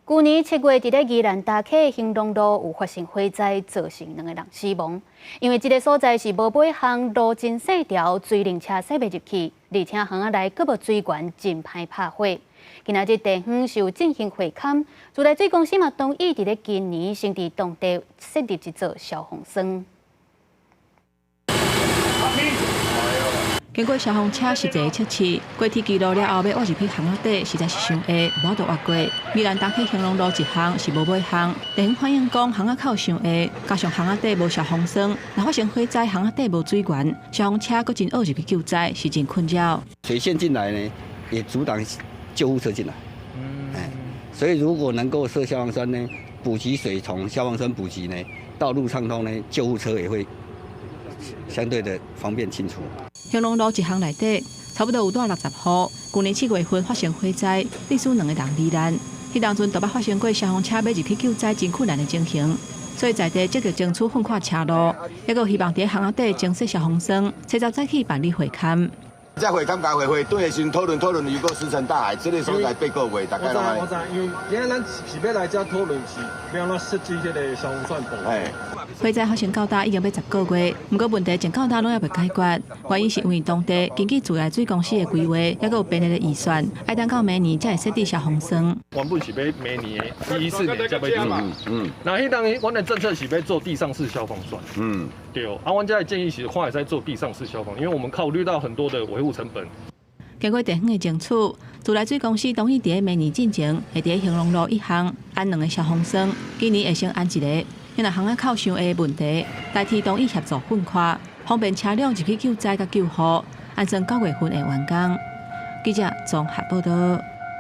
舊年7月，佇咧宜蘭大溪興隆路有發生火災，造成兩个人死亡。因為這个所在是無尾巷，路真細條，水龍車駛袂入去，而且巷仔內閣無水源，真歹拍火。今仔日地方是有進行會勘，自來水公司嘛同意佇咧今年先佇當地設立一座消防栓。經過消防車實際測試，過鐵記錄了後，欲挖入去巷仔底，實在是傷狹，無法度挖過。宜蘭大溪興隆路一巷是無尾巷，地方反映講巷仔口傷狹，加上巷仔底無消防栓，若發生火災，巷仔底無水源，消防車閣真僫入去救災，是真困擾。水線進來呢，也阻擋救護車進來。所以如果能夠設消防栓呢，補給水從消防栓補給呢，道路暢通呢，救護車也會相對的方便進出。興隆路一巷內底，差不多有蹛60戶。舊年7月份發生火災，致使兩个人罹難。彼當陣就捌發生過消防車欲入去救災真困難的情形，所以在地積極爭取擴闊車路，抑閣希望佇巷仔底增設消防栓，冊查早起辦理會勘。這會勘共會會長的時陣討論討論，如果石沉大海，這个所在八個月大概攏我知，因為今仔咱是欲來遮討論是欲按怎設計這个消防栓。火災發生到今已經欲10個月，毋過問題直到今攏猶未解決。原因是因為當地根據自來水公司的規劃，抑閣有編列的預算，愛等到明年才會設置消防栓。原本是欲明年14年才欲做。那彼當時阮的政策是欲做地上式消防栓。對。啊，阮遮的建議是看會使做地上式消防，因為我們考慮到很多的維護成本。經過地方的爭取，自來水公司同意佇明年進前，會佇興隆路一巷安兩个消防栓，今年會先安一个。因為巷仔口傷狹的問題，代替同意協助擴闊，方便車輛入去救災佮救護，按算9月份會完工。記者綜合報導。